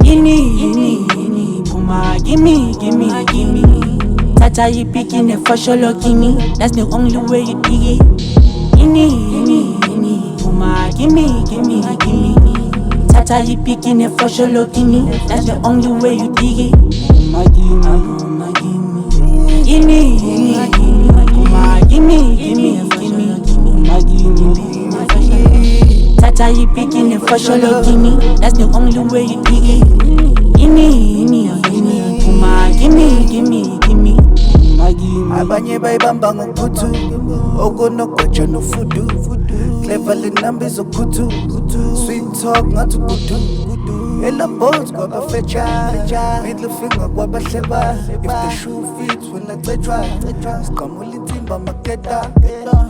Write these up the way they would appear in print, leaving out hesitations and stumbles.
Ini, ini, ini, phuma, gimme, gimme, gimme. Thatha ipiki nefosholo kimi, that's the only way you dig it. Ini, ini, ini, phuma, gimme, gimme, gimme. Thatha ipiki nefosholo kimi, that's the only way you dig it. Phuma, gimme, phuma, gimme. Ini, ini, ini, phuma, gimme, gimme, gimme. Phuma, gimme. Thatha ipiki nefosholo kimi, that's the only way you dig it. Ini, ini, ini, phuma, gimme, gimme, gimme. Phuma, gimme. Abanye bayibamba ngokuthi okunogweja nofudu, clever le namba izokhuthu, sweet talk ngathi ugudu, ela bones kwabafetsha, middle finger kwabahleba. If the shoe fits wena cetshwa, siqamula insimba maketa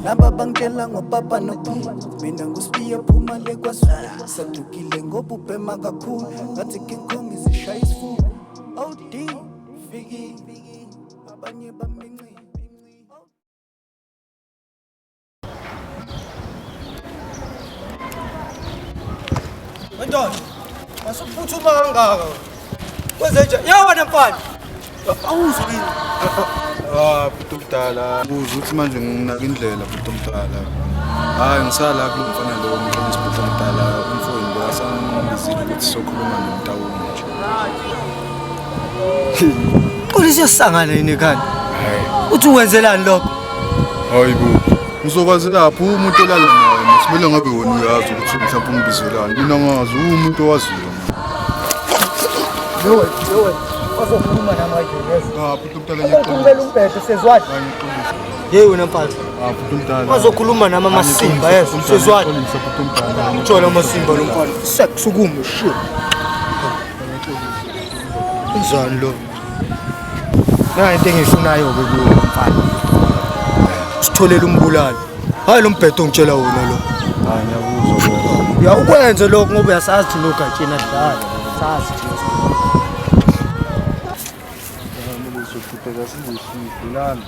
laba bangitshela ngopapa nobu, mina ngusibiye phuma le kwaZulu, sadukile ngoba ubhema kakhulu ngathi King Kong izishaya isifuba. OD fiki abanye baminci. Wendoda, masuphuthuma kangaka. Kwenze njani? Ya wena mfana. Awuzwa yini? Ah, bhuti omdala, buza ukuthi manje nginaka indlela, bhuti omdala. Hayi, ngisala kulo mfana lo umxolisi, bhuti omdala, umfowenu lo asangibizile ukuthi sokhuluma noMtawungu nje. Xolisa, uyasangana yini ekhanda? Hayi. Uthi uwenzelani lokho? Hayi bo. Ngizokwazi lapho umuntu olala naye, simele ngabe wena uyazi ukuthi mhlawumbe ungibizelani. Mina ngazi umuntu owaziyo. Yo, yo, wazokhuluma namanje yes. Ah, bhuti omdala, Ukhulumela ngiyaxolisa. umbhede sezwani. Hayi, ngiyaxolisa. Hey wena mfana. Ah, bhuti omdala. Wazokhuluma nami amasimba yes sezwani. Ngiyaxolisa, bhuti omdala. Uthola amasimba lo mfana. Sekusukume shit. Inzani lo? Na into engiyifunayo ke kuwe mfana. Sitholele umbulali. Hayi lo mbhedo ongitshela wona lo. Hayi, ngiyakuzwa bro. Ya ukwenze lokho ngoba uyasazi thina ogatsheni adlala. Sazi thina. Sohlupheka sizohluphe lana.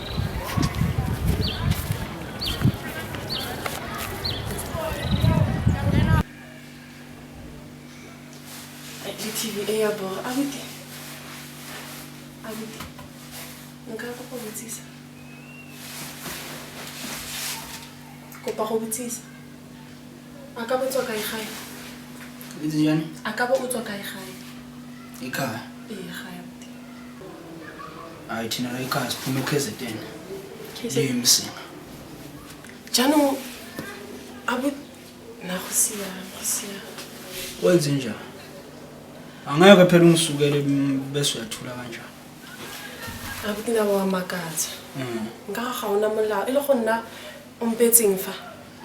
Le TV e ya bora. Abuti. Abuti. Nka kopa go botsisa. Kopa go botsisa. A ka bo tswa kae gae? Itse njani? A ka bo o tswa kae gae? Ekhaya. Ee, gae abuti. Hayi, thina la ekhaya siphuma e-KZN. KZN. Liyimsinga. Jaanong abuti na go siame, go siame. Wenze njani? Angeke phela ungisukele bese uyathula kanjani. Abuti na wa makatsa. Nka ga ona molao e le go nna o mpetseng fa.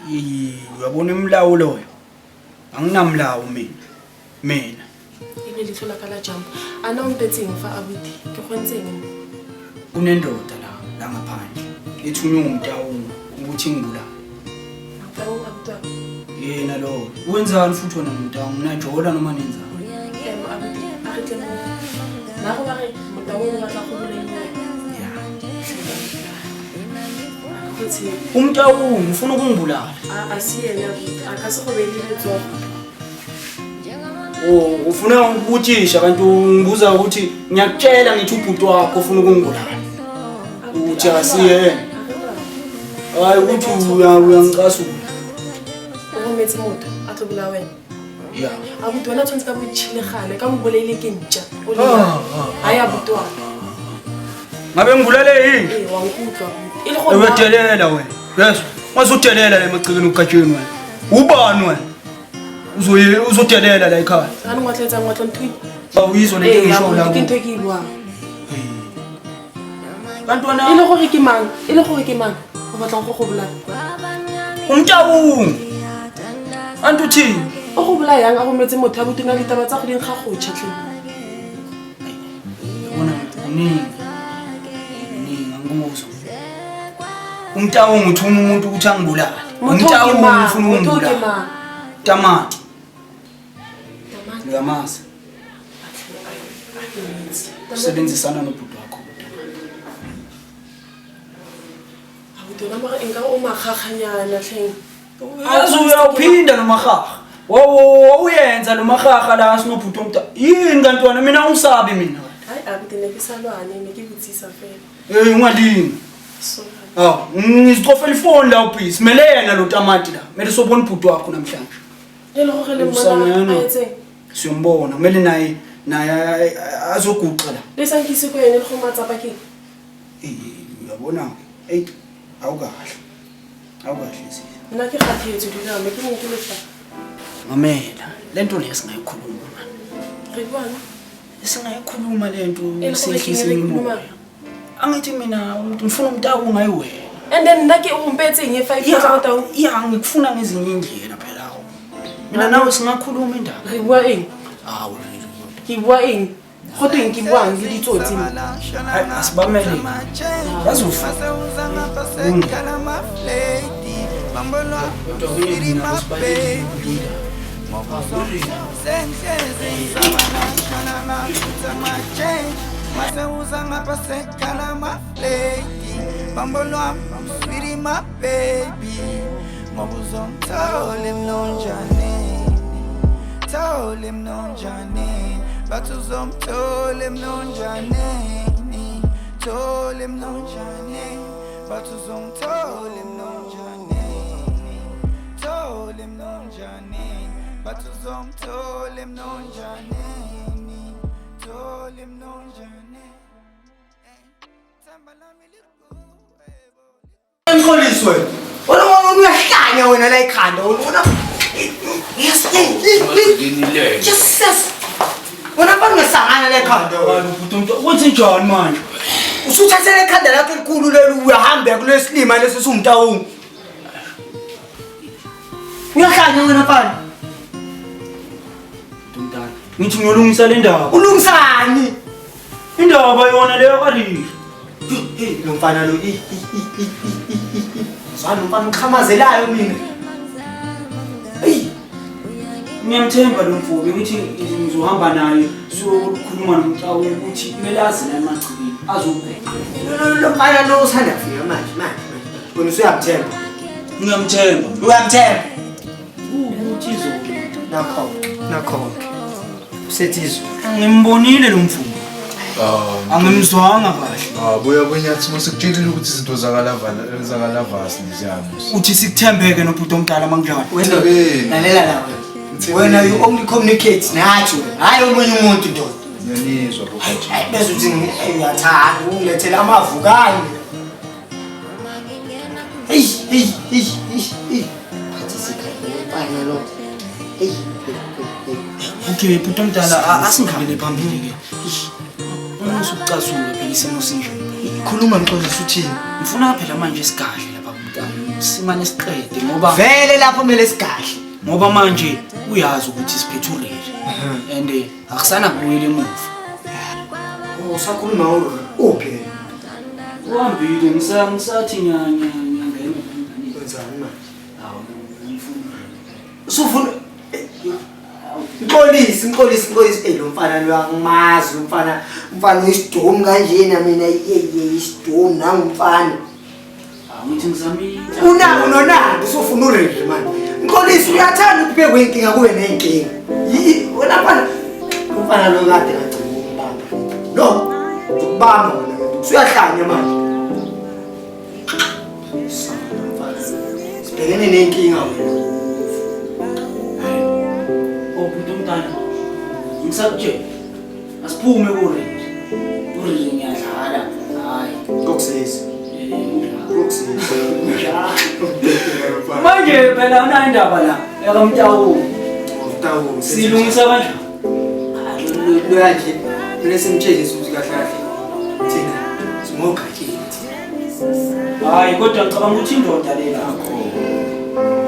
Ee, uyabona umlawo loyo? Anginamlawo mina. Mina. E ne leitlho la ka la jump. A na o mpetseng fa abuti? Ke go ntseng? Kunendoda la la ngaphandle. Ethunywe nguMtawungu ukuthi ngibulale. Motau abuti wa ka. Yena lo. Wenzani futhi wena nguMtawungu? Najola noma nenzani? Em abuti, a re tle mo. Nna go ba re Motau o batla go bolaiwa. Ya. Go tshepe. UMtawungu ufuna ukungibulala. A se ene abuti, a ka se go beele letsogo. Oh, ufuna ukubutshisha kanti ungibuza ukuthi ngiyakutshela ngithi ubhuti wakho ufuna ukungibulala. Uthi asiyena. Hayi ukuthi uyangicasula. O rometse motho a tlo bolaya wena. Ya. Abuti wena tshwanetse ka bo itšhilegale ka mo bolaile ke ntša. O le Ah, ha ya abuti wa ka. Ngabe ngibulale yini? Ee, wa nkutlwa abuti. E le gore Uyadelela wena. Yes. Wazodelela la emagcekeni ugatsheni wena. Ubani wena? Uzoye uzodelela la ekhaya. Ga ne ngwa tla etsang, wa tla nthunya? Awuyizwa lento Ee, engisho la. abuti, ke ntho e ke e buang. Kanti wena E le gore ke mang? E le gore ke mang? O batlang go go bolaya? UMtawungu. Anti uthini? O go bolaya yang a rometse motho abuti na ditaba tsa go ding ga go tšha tlhe. Yabona kuningi. Kuningi angikuzwa. UMtawungu uthuma umuntu ukuthi angibulale. Motho o ke UMtawungu mang? ufuna Motho o ke ukungibulala. mang? Tamati. Tamati. Uyamazi. Usebenzisana nobhuti wakho. Abuti wena mara nka o makgakganyana tlheng. Yazi uyawuphinda nomahaha. Wawuyenza lo mahaha la sinobhuti omdala. Yini kanti wena mina ungisabi mina. Hayi abuti ne ke sa lwane ne ke botsisa fela. Hey ungalingi. Sorry. Hawu, ngizicofela ifoni la ubhizi. Mele yena lo tamati la. Mele sobona ubhuti wakho namhlanje. E le gore le mmona Usangana. a etseng? Siyombona. Kumele naye naye azoguqa la. Le sa nkise ko ene le go matsapa ke. Eh, uyabona ke. Ey, awukahle. Awukahle sisi. Nna ke kgathetse dula me ke neng ke lefa. Mamela, lento le singayikhuluma. Re buang? Singayikhuluma lento E le gore ke ne sehlise re khuluma. imimoya. Angithi mina umuntu ngifuna umuntu ungayiwena. And then nna ke o mpetseng e 5 Ya, tsa tau. ya ngikufuna ngezinye indlela phela. Mina nawe singakhuluma indaba. Re bua eng? Hawu. Ke bua eng? Go tweng ke buang le ditsotsi mo? Hayi asibamele. Yazufa. Thole mnonjane, bathi uzomthole mnonjaneni, thole mnonjane, bathi uzomthole mnonjaneni, thole mnonjane, bathi uzomthole mnonjaneni, thole mnonjane. Themba lami likuwe bo. Mxolisi wena. Wena uyahlanya wena la ekhanda. Wena Yes, yes, yes. Wena mfana ungesangana la ekhanda wena. Wenze njani manje? Usuthathele ekhanda lakho elikhulu leli uyahamba kulesilima lesi siwumtawungu. Uyahlanya wena mfana. Mntana, ngithi ngiyolungisa le ndaba. Ulungisani? Indaba yona leyo kaRiri. Hey, lo mfana lo i i i i i i. Zwana umfana uqhamazelayo mina. Hey. Ngiyamthemba lo mfo, ngithi ngizohamba naye siyokhuluma nomxawu ukuthi kumele azi la emagcikeni azobheka. Lo mfana lo usanda kufika manje manje. Wena usuyamthemba. Ngiyamthemba. Uyamthemba. Ukuthi izolo. Nakho, nakho. Usethi izolo. Ngimbonile lo mfo. Angimzwanga kahle. Ah, buya bunyathi masikutshelile ukuthi izinto zakalavasi leziyami. Uthi sikuthembeke nobhuti omdala manginjalo. Wena lalela la wena. Wena you only communicate nathi wena. Hayi omunye umuntu ndoda. Ngiyanizwa bokhathi. Hayi bese uthi ngiyathanda ungilethela amavukane. Hey hey hey hey. Phathi sikhathi mfana lo. Hey. Okay, bhuti omdala asingibele phambili ke. Usucasuka phela isimo sinje. Khuluma mxolisi uthini? Ngifuna phela manje sigadle lapha kumntana. Simane siqede ngoba Vele lapho kumele sigadle. Ngoba manje uyazi ukuthi siphethe uRiri. And akusana kubuyela emuva. Usakhuluma uRiri. Uphi? Uhambile ngisathi ngiyangena. Wenzani manje? Hawu ngifuna. Usufuna Mxolisi, Mxolisi, Mxolisi. Ey lo mfana lo angimazi lo mfana. Umfana uyisidomu kanjena mina yeye isidomu nangumfana. Ngithi ngizamile. Unako nonako usufuna uRiri manje. Mxolisi uyathanda ukubhekwa inkinga kube nenkinga. Wena mfana umfana lo kade ngagcina ukumbamba. No, ukubamba wena. Usuyahlanya manje. Sibhekene nenkinga wena. Ubhuti omdala. Ngisakutshela. Asiphume kuRiri. URiri ngiyadlala. Hayi. Kokusisi. Kokusisi. Manje phela unayo indaba la yakamtawungu. Umtawungu. Silungisa kanjani? Loya nje kumele simtshele ukuthi kahle kahle thina singogqatsheni thina. Hayi kodwa ngicabanga ukuthi indoda le lakho.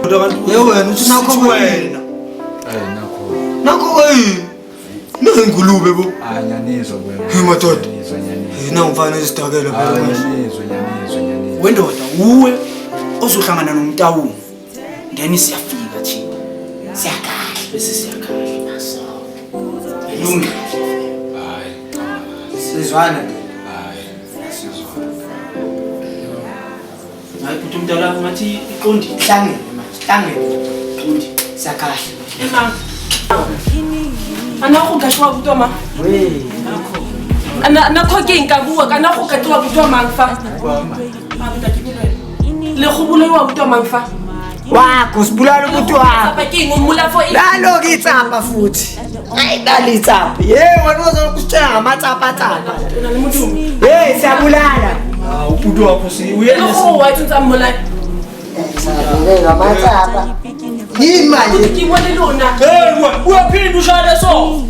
Kodwa kanti wena uthi nakho wena. Eh nakho. Nakho eh. Nengulube bo. Ah ngiyanizwa wena. Hey madoda. Ngiyanizwa ngiyanizwa. Hey na umfana ezidakela Ah phela manje. ngiyanizwa ngiyanizwa ngiyanizwa. Wendoda uwe ozohlangana nomtawungu. Then siyafika thina. Siyakahle. Bese siyakahle. Naso. Lungi. Hayi. Sizwana nje. Hayi. Sizwana. Hayi bhuti omdala ngathi iqondile. Hlangene manje, hlangene. Iqondile. Siyakahle. Emang. Ana go ka tloa butwa mang? Ana na go ke nka bua kana go ka tloa butwa mang fa? Le go bolaiwa butwa mang fa? Wakho sibulala ukuthi wakho. Tsapa ke eng o mmolaya for eng? Nalo ke itsapa futhi. Hayi nalo itsapa. Ye wena uzokusitshela ngamatsapa-tsapa. O na le modumo. Hey siyabulala. Ah, ubhuti wakho si uyena Le go wa tsentsa mmolaya. Sabule ngamatsapa. Yini manje? Ke bone lona. Hey, uyaphinda ushaya so.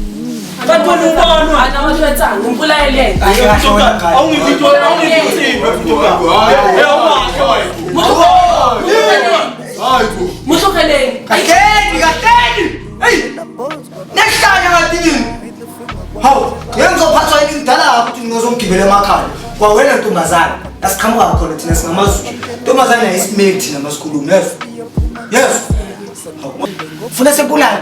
Kanti wena ubani wena? Ana wa jwetsang, o mpolaye le ena. Awungiphi into, awungiphi insimbi bhuti omdala. Hey, awumakhe wena. Hayi bo. Mo tlogeleng. Kahleni, kahleni. Hey. Nehlanya kanti. Hawu, ngeke ngizophathwa yini ngidala ukuthi ngizongigibela emakhaya. Kwa wena ntombazana, asiqhamuka khona thina singamaZulu. Ntombazana ayisimeli thina masikhuluma, yes. Yes. Funa sebulala.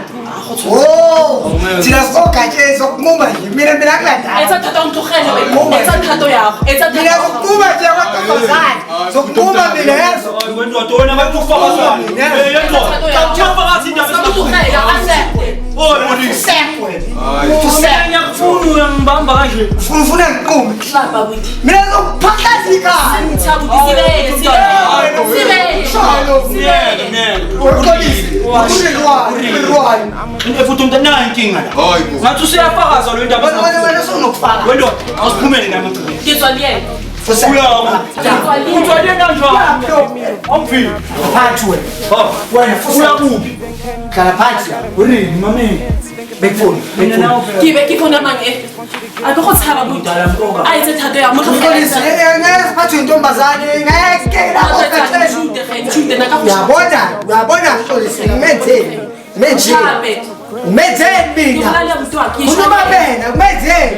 Oh, thina sogatshe sokunquma nje. Mina akulandaba. Etsa thato o ntlogele wena. Etsa thato ya gago. Etsa thato Mina ya gago. sokunquma nje kwantombazana. Sokunquma mina yezo. Hayi wena ndoda wena ngathi ufakaza. Hey, yendoda. Uyafakaza indaba Sa mo tlogela, a accepte. Oh, Molisi. Usekwe. Mina ngiyakufuna uyangibamba kanje. Ufuna ufuna ngiqume. Hlapa buti. Mina ngizokuphahlaza ikhaya. Ntsha buti sibeye, sibeye. Sibeye. Ngeke, ngeke. Uxolisi. Uxolisi. Futhi umuntu nayo inkinga la. Hayi bo. Ngathi usuyafakaza lo indaba. Wena wena wena usungokufaka. Wendoda, awusiphumele nami egcekeni. Ke tswa le yena. Uya. Ke tswa le yena. Uthwale kanjani? Awumfiki. Phansi wena. Ha. Wena futhi Uya kuphi? hlala phansi la. Urini mami? Bekufuni. Mina nawe phela. Ke be ke founa mang e? A ke go tshaba buti. A etse thato ya mo Uxolisi. tlogele. Ngeke siphathwe intombazane. Ngeke la kogatshe. Nthute ge, nthute nna ka go Uyabona, uyabona Mxolisi ngimenzeni. Ngimenzeni. Tshabe. Ngimenzeni Ke mina. bolaya buti wa ke. Khuluma wena, ngimenzeni.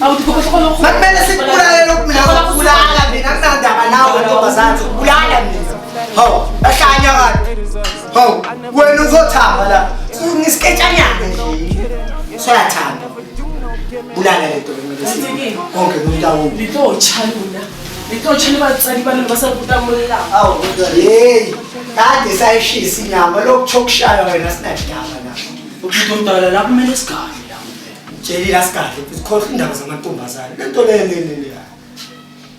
Abuti kopo tlogela go. Makumele sikubulale lokhu mina ngizokubulala mina anginandaba nawe ntombazane ngizokubulala mina. Hawu, bahlanya kanti. Hawu, wena uzothamba la. Ngisiketshanyana nje. Soyathamba. Bulala lento kumele si. Konke nomntawume. Le tlo tjha lona. Le tlo tjha le batsadi ba lona ba sa rutang molao. Hawu, kodwa hey, kade sayishisa inyama lokhu chokushaya wena sinadaba la. Ubhuti omdala la kumele sigadle la. Tshelile asigadle, sikhohlwa indaba zamantombazane. Lento le le le le.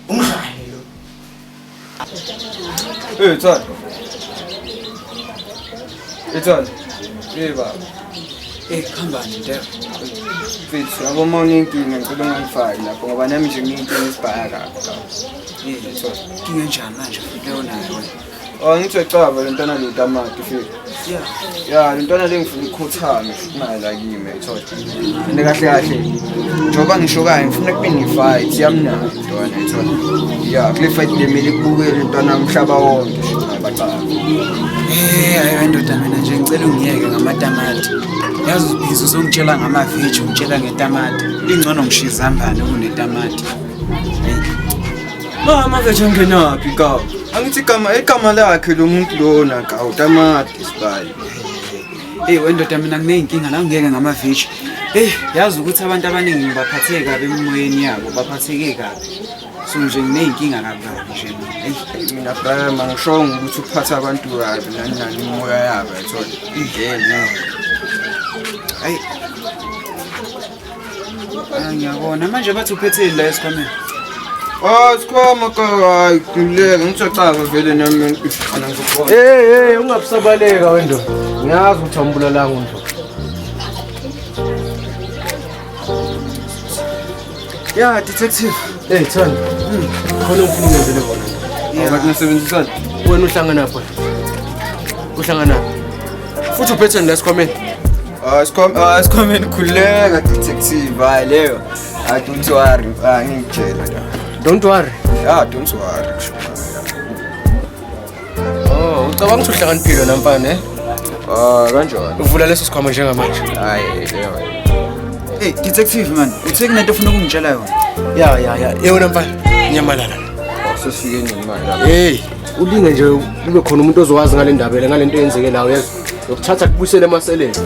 Umdlalo lo. Hey, Thando. Hey, Thando. Hey, baba. Eh, kuhambani Ndebe? Mfethu, yabo uma unenkinga ngicela ungangifaki lapho ngoba nami nje nginenkinga esibhaya kabi. Eh, inkinga enjani manje futhi leyo nayo wena? Oh, ngithi uyacaba le ntwana le tamati mfethu. Yeah. Ya, le ntwana le ngifuna ikhothame futhi nayo la kimi uyayithola. And kahle kahle, njengoba ngisho kanje ngifuna kube ne-fight yamnayo ntwana uyayithola. Ya, kule fight le kumele kubukele ntwana umhlaba wonke nje bacaba. Eh, hayi wendoda mina nje ngicela ungiyeke ngamatamati. Yazi ubhizi uzongitshela ngamaveji, ungitshela ngetamati. Lingcono ngishiya izambane kunetamati. Hey. Ma amaveji angenaphi ka? Angithi igama lakhe lo muntu lona ka utamati sibali. Hey wendoda mina ngineyinkinga la ngeke ngamaveji. Hey, yazi ukuthi abantu abaningi ngibaphatheke kabi emoyeni yabo, baphatheke kabi. So nje ngineyinkinga kabi kabi nje mina. Hey, mina Brian angishongo ukuthi uphatha abantu kabi nani nani imoya yabo yathola. Ingene. Hey. Ah, ngiyabona manje bathi uphetheni la esikhwameni. Ah, sikhwama ka hayi kuleka ngithoxaka vele nami ana ngizokubona. Hey hey, ungabusabaleka wena. Ngiyazi ukuthi awumbulalanga uNdlovu. Ya, detective. Hey, Thando. Khona ufuna ungenzele khona. Yeah. Bathi nisebenzisana. Wena uhlangana phi? Uhlangana. Futhi uphetheni la esikhwameni? Ah, sikhwameni khuleka detective. Hayi leyo. Ah, don't worry. Ah, ngikutshela la. Don't worry. Ah, don't worry. Oh, ucabanga ukuthi uhlakaniphile namfana eh? Ah, kanjani? Uvula leso sikhwama njengamanje. Hayi, leyo. Hey, detective man, uthe kunento ofuna ukungitshela yona? Ya, ya, ya. Yewena mfana, nyamalala. Oh, sesifike nini manje lapha? Hey, ulinge nje kube khona umuntu ozowazi ngale ndaba le, ngale nto eyenzeke la uyezwa. Yokuthatha kubuyisele emaseleni.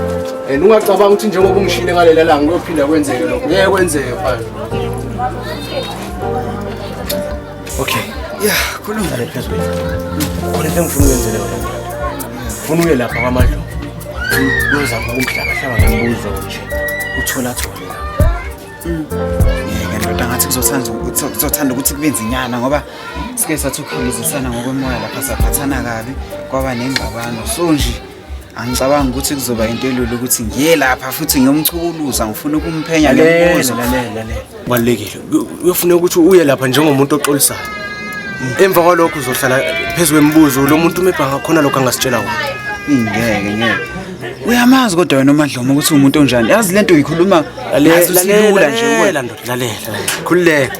And ungacabanga ukuthi njengoba ungishile ngalela langa kuyophinda kwenzeke lokho. Ngeke kwenzeke mfana. Okay. Yeah, khuluma. Hlale phezulu. Khona into engifuna ukwenzele wena. Ngifuna uye lapha kwaMadlomo. Uyozama ukumhlabahlaba ngemibuzo nje. Uthola thole la. Yeke ndoda ngathi kuzothanda ukuthi kube nzinyana ngoba sike sathi ukukhilizisana ngokomoya lapha saphathana kabi kwaba nengxabano. So nje angicabangi ukuthi kuzoba into elula ukuthi ngiye lapha futhi ngiyomchukuluza ngifuna ukumphenya ngemibuzo. Lalela, lalela. Kubalulekile. Uyofuneka ukuthi uye lapha njengomuntu oxolisayo. Emva kwalokho uzohlala phezu kwemibuzo lo muntu umebhanga khona lokho angasitshela wona. Ngeke ngeke. Uyamazi kodwa wena uMadlomo ukuthi umuntu onjani. Yazi lento uyikhuluma ngathi usilula nje Lalela wena. ndoda, lalela. Khululeka.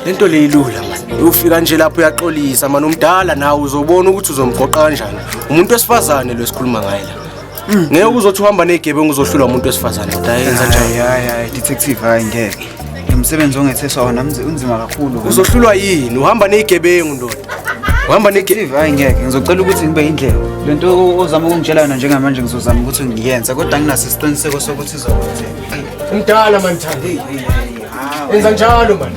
Lento le ilula man. Ufika nje lapho uyaxolisa man umdala nawe uzobona ukuthi uzomgoqa kanjani. Umuntu wesifazane lo esikhuluma ngaye la. Ngeke uzothi uhamba nezigebengu uzohlulwa umuntu wesifazane. Kodwa yenza njalo. Hayi hayi hayi detective hayi ngeke. Lo msebenzi ongetheswa wona unzima kakhulu. Uzohlulwa yini? Uhamba nezigebengu ndoda. Uhamba Detective hayi ngeke. Ngizocela ukuthi ngibe indlela. Lento ozama ukungitshela yona njengamanje ngizozama ukuthi ngiyenze kodwa anginaso isiqiniseko sokuthi izokwenzeka. Umdala man Thandi. Yenza njalo man.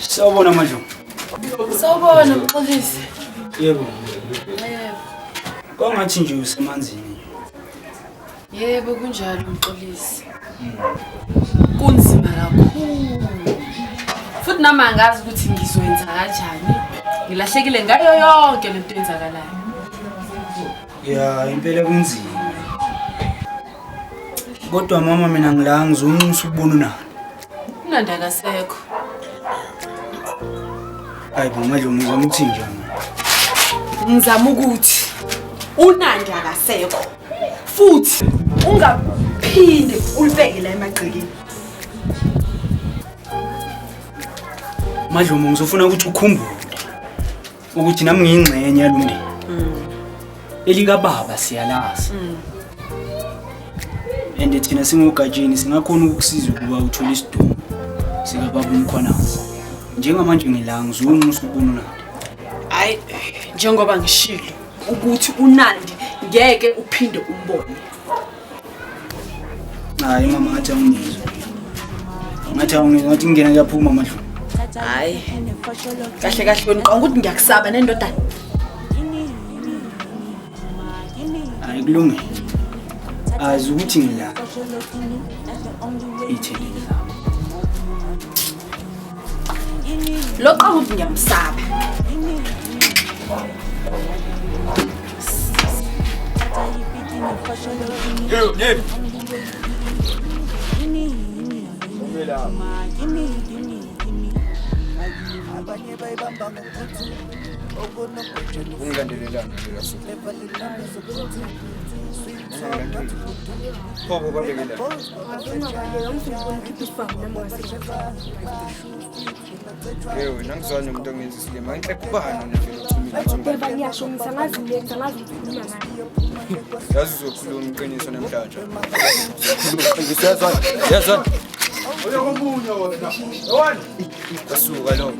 Sawubona Madlomo. Sawubona Mxolisi. Yebo. Yebo. Kwangathi nje usemanzini. Yebo kunjalo Mxolisi. Kunzima kakhulu. Futhi nami angazi ukuthi ngizoyenza kanjani. Ngilahlekile ngayo yonke lento eyenzakalayo. Ya, impela kunzima. Kodwa mama mina ngila ngizonxusa ukubona unani. Unandi akasekho. Hayi bo Madlomo ngizama ukuthi njani. Ngizama ukuthi uNandi akasekho. Futhi ungaphinde ulibeke la emagcekeni. Madlomo ngizofuna ukuthi ukhumbule ukuthi nami ngiyingxenye yalomndeni. Elikababa siyalazi. And thina singogatsheni singakhona ukukusiza ukuba uthole isidumbu sikababa uMkhwanazi. Njengamanje ngila ngizonxusa ukubona uNandi. Hayi, njengoba ngishilo ukuthi uNandi ngeke uphinde umbone. Hayi mama ngathi awungizwa. Ngathi awungizwa ngathi ngingena kuyaphuma Madlomo. Hayi. Kahle kahle wena uqonga ukuthi ngiyakusaba nendodana. Hayi kulungile. Azi ukuthi ngila. Ithelile lakho. Lo qonga ukuthi ngiyamsaba. Yebo, yebo. Abanye bayibamba ngokuthi Ungilandelelani nje so. Pho kubalekile. Yebo, nangizwana nomuntu ongenza isilima. Ngihle kubani wena vele uthumile uthumile. Beba ngiyasho ngisangazi le ngisangazi ukukhuluma ngayo. Yazi uzokhuluma iqiniso namhlanje. Uzokhuluma iqiniso yazwana. Yazwana. Uyakomunye wena. Yewani. Asuka lo.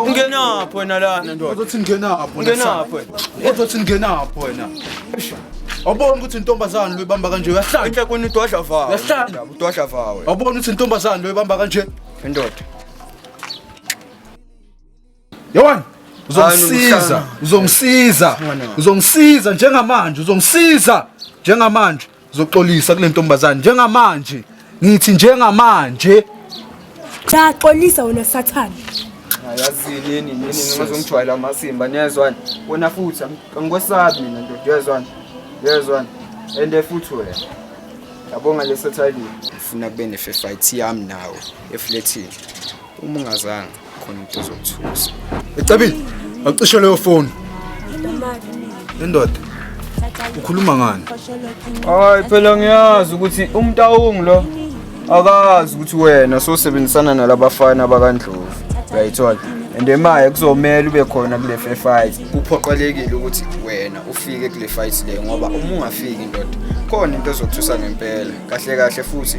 Ungenaphi wena lana ndoda? Uzothi ngingenaphi wena. Ungenaphi wena? Uzothi ngingenaphi wena. Awubona ukuthi intombazane lo ibamba kanje uyahlanya. Inhle kuni udwadla vawe. Uyahlanya. Udwadla vawe. Awubona ukuthi intombazane lo ibamba kanje. Indoda. Yewani. Uzongisiza, uzongisiza, uzongisiza njengamanje, uzongisiza njengamanje. Uzoxolisa kule ntombazane njengamanje. Ngithi njengamanje. Jaxolisa wena sathane. Yazi nini nini ngizongijwayela amasimba niyezwana. Wena futhi angikwesabi mina ndoda uyezwana. Uyezwana. And futhi wena. Yabonga lesathali. Ngifuna kube ne fight yami nawe eflatini. Uma ungazange khona into ezokuthusa. Ecebile, acishe leyo phone. Lendoda. Ukhuluma ngani? Hayi phela ngiyazi ukuthi umntawungu lo akazi ukuthi wena sosebenzisana nalabafana bakaNdlovu. Uyayithola? And emaye kuzomela ube khona kule fair fight. Kuphoqelekile ukuthi wena ufike kule fight le ngoba uma ungafiki ndoda khona into ezokuthusa ngempela. Kahle kahle futhi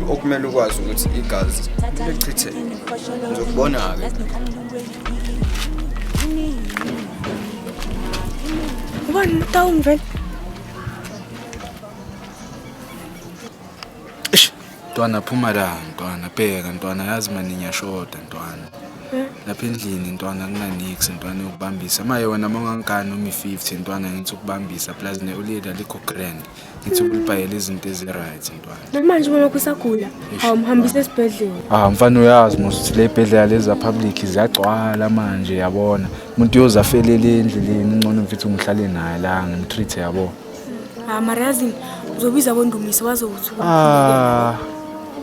okumele ukwazi ukuthi igazi lichitheke. Ngizokubona ke. Ubani utawungi vele? Ntwana phuma la ntwana, bheka ntwana, yazi mani ngiyashoda ntwana. Lapha endlini ntwana kunanix ntwana yokubambisa. Maye wena mawungangani noma i-50 ntwana ngithi ukubambisa plus ne-oledi alikho grand. Ngithi ukulibhayela izinto ezi-right ntwana. Manje ubona kusagula. Awumhambise esibhedlela. Ah mfana uyazi mos ukuthi le bhedlela lezi za-public ziyagcwala manje yabona. Umuntu uyoze afelele endleleni ngcono mfethu ngihlale naye la ngimtreat yabo. Ah mara yazini uzobiza bondumiso bazokuthi. Ah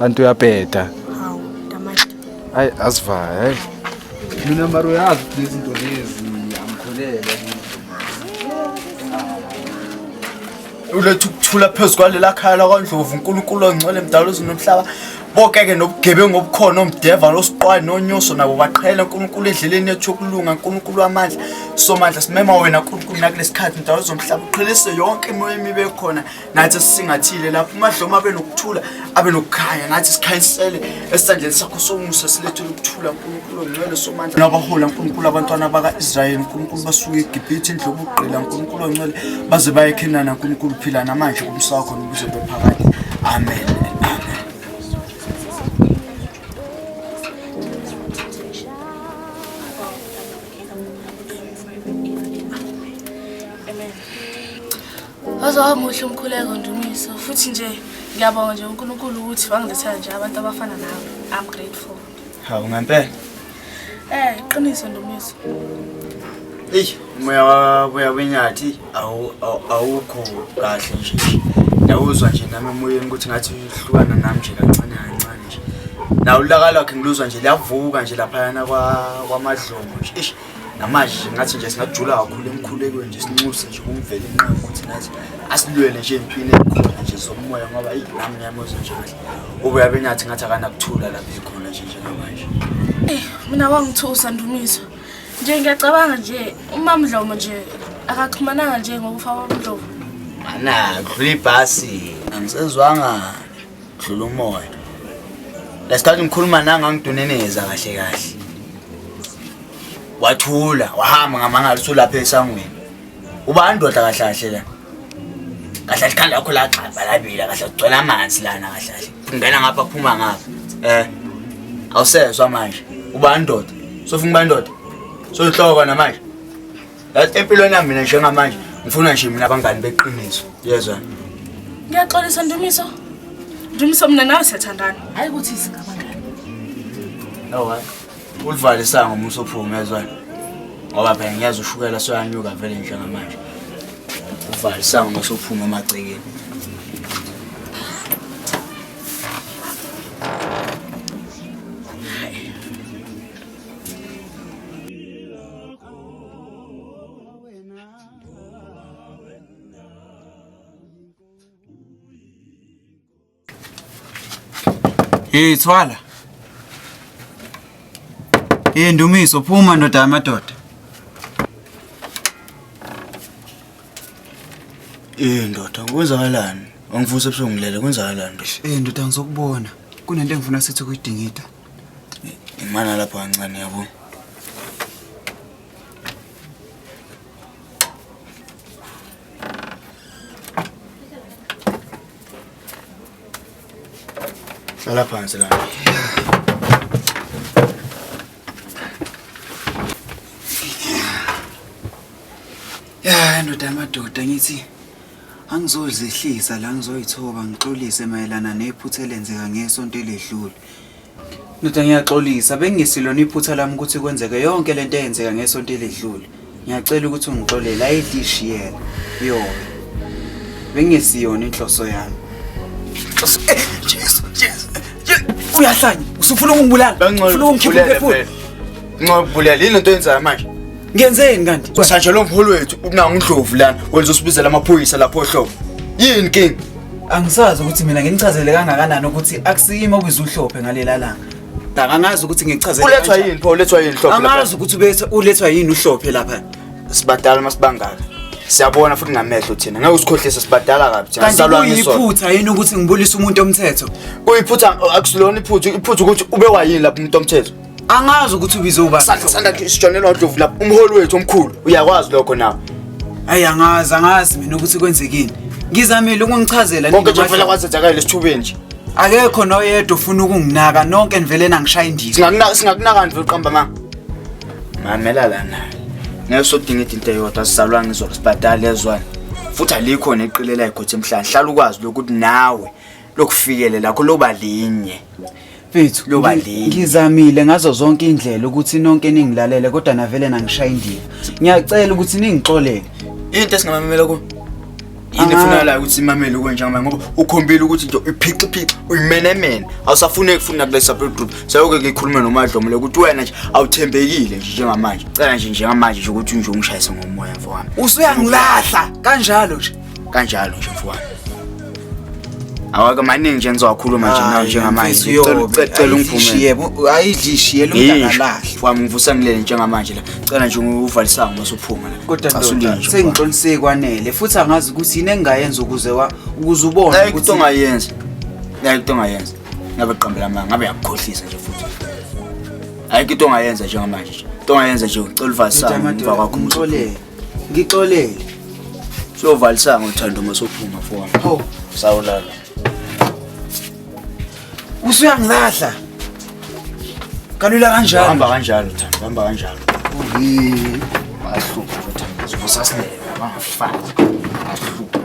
bantu uyabheda. Hawu tamati. Hayi asivaye hayi. Mina mara uyazi ukuthi lezi zinto lezi angikholelwa kuzo. Uletha ukuthula phezu kwalela khaya lakwaNdlovu, uNkulunkulu ongcwele mdala uzulu nomhlaba. Bonke-ke nobugebengu obukhona, omdeva, osiqwayi nonyoso nabo baqhele uNkulunkulu endleleni yethu yokulunga, uNkulunkulu wamandla. Somandla simema wena uNkulunkulu nakulesi khathi mdala uzomhlaba uqhelise yonke imoya emibi ekhona nathi esisingathile lapho uMadlomo abe nokuthula abe nokukhanya nathi sikhanyisele esandleni sakho somusa silethele ukuthula uNkulunkulu ongcwele somandla. Nabahola uNkulunkulu abantwana baka-Israyeli uNkulunkulu basuke eGibhithe indlu yobugqila uNkulunkulu ongcwele baze baye eKhenana uNkulunkulu phila namanje kumsa wakho nobuze bephakade. Amen. Amen. Waze wamuhle umkhuleko Ndumiso futhi nje ngiyabonga nje uNkulunkulu ukuthi wangilethela nje abantu abafana nawe. I'm grateful. Hawu ngempela. Iqiniso Ndumiso. Eyi umoya wabuya wenyathi awukho kahle nje. Ngiyawuzwa nje nami emoyeni ukuthi ngathi uhlukana nami nje kancane kancane nje. Nawo ulaka lwakhe ngiluzwa nje liyavuka nje laphayana kwaMadlomo nje. Eish namanje nje ngathi nje singajula kakhulu emkhulekweni nje sinxuse nje kumvela inqaba ukuthi nathi asilwele nje empini ekhona nje zomoya ngoba eyi nami ngiyamuzwa nje kahle. Ubuya benyathi ngathi akanakuthula lapha ekhona nje njengamanje. Mina wangithusa Ndumiso. Nje ngiyacabanga nje uMamdlomo nje akaxhumananga nje ngokufa kwaMdlovu. Ana kudlula ibhasi angisezwanga kudlula umoya. Lesikhathi ngikhuluma nanga ngiduneneza kahle kahle. Wathula wahamba ngamangala usulapha esangweni. Uba ndoda kahle kahle la. Kahle kahle ikhanda lakho lagxabha labila kahle kugcwele amanzi lana kahle kahle. Ungena ngapha phuma ngapha. Awusezwa manje. Uba ndoda. Sofuna ukuba ndoda. Soyihloko namanje. Yathi empilweni yami mina njengamanje ngifuna nje mina abangani beqiniso. Yezwa. Ngiyaxolisa Ndumiso. Ndumiso mina nawe siyathandana. Hayi ukuthi singabangani. No hayi. Ulivale isango uma usuphuma yezwa. Ngoba phela ngiyazi ushukela soyanyuka vele njengamanje. Uvale isango uma usuphuma emagcekeni. Hey Thwala. Hey Ndumiso phuma ndoda yamadoda. Ndoda kwenzakalani? Wangivusa ebusuku ngilele kwenzakalani ndoda? Ndoda ngizokubona. Kunento engifuna sithi ukuyidingida. Imana lapho kancane yabo. Hlala phansi la. Ya ndoda yamadoda ngithi angizozehlisa la ngizoyithoba ngixolise mayelana nephutha elenzeka ngesonto eledlule. Ndoda ngiyaxolisa bengisilona iphutha lami ukuthi kwenzeke yonke lento eyenzeka ngesonto eledlule. Ngiyacela ukuthi ungixolele ayidlishiyela. Yobe. Bengesiyona inhloso yami. Jesu, Jesu. Uyahlanya, usufuna ukungibulala. Ufuna ukungikhipha umphefumulo. Ngicela yini lento oyenzayo manje? Ngenzeni kanti? Usanje lo mholi wethu unanga uNdlovu lana, wenza usibizela amaphoyisa lapho ohlobo. Yini inkinga? Angisazi ukuthi mina nginichazele kangakanani ukuthi akusiyimi obiza uHlophe ngalela langa. Angazi ukuthi ngichazele. Ulethwa yini pho? Ulethwa yini Hlophe lapha? Angazi ukuthi ubethe ulethwa yini uHlophe lapha. Sibadala masibangaka. Siyabona futhi ngamehlo thina. Ngeke usikhohlise sibadala kabi thina. Kanti Sizalwa ngesona. kuyiphutha yini ukuthi ngibulise umuntu omthetho? Kuyiphutha akusilona iphutha, iphutha ukuthi ube wayini lapha umuntu omthetho. Angazi ukuthi ubize ubani. Sanda sijonelwa uNdlovu lapha, umholi wethu omkhulu. Uyakwazi lokho nawe. Ayi angazi, angazi mina ukuthi kwenzekini. Ngizamile ukungichazela Konke nje vele kwazenzakala esithubeni nje. Akekho noyedwa ufuna ukunginaka nonke nivele nangishaya indiva. Singakunaka singakunaka nje uqamba ma. Mamela lana. Ngeke sodinga into eyodwa sizalwa ngizolo sibhadale ezwana. Futhi alikho neqile la ikhothe emhlanje. Hlala ukwazi lokuthi nawe lokufikele lakho loba linye. Mfethu, Loba linye. ngizamile ngazo zonke indlela ukuthi nonke ningilalele kodwa navele nangishaya indiva. Ngiyacela ukuthi ningixolele. Into esingamamela ku yini efunakalayo ukuthi simamele kuwe njengamanje ngoba ukhombile ukuthi nje uphixiphici uyimenemene awusafuneki futhi nakule support group seyoke ngikhulume nomadlomo le ukuthi wena nje awuthembekile nje njengamanje cela nje njengamanje nje ukuthi nje ungishayise ngomoya mfowami Usuyangilahla kanjalo nje. Kanjalo nje mfowami awake maningi nje ngizowakhuluma nje nawe njengamanje cela ungivumele. Yebo, ayidlishi yelo umntakalahla. Mfowami ngivusa ngilele njengamanje la cela nje uvalisanga uma usuphuma la. Kodwa Casulile ndoda nje, sengixolise kwanele futhi angazi ukuthi yini engingayenza ukuze wa ukuze ubone Ayikho into ongayenza. Ayikho into ongayenza. Ngabe qambela amanga, ngabe yakukhohlisa nje futhi. Ayikho into ongayenza njengamanje nje. Into ongayenza nje ucela uvalisane emva kwakho. Ngixolele. Ngixolele. Siyovalisana ngothando uma sophuma mfowami. Ho, sawulala. Usuyangilahla. Kalula kanjalo. Hamba kanjalo Thando, hamba kanjalo. Bahlupha nje Thando, sivusa silele bangafani. Bahlupha.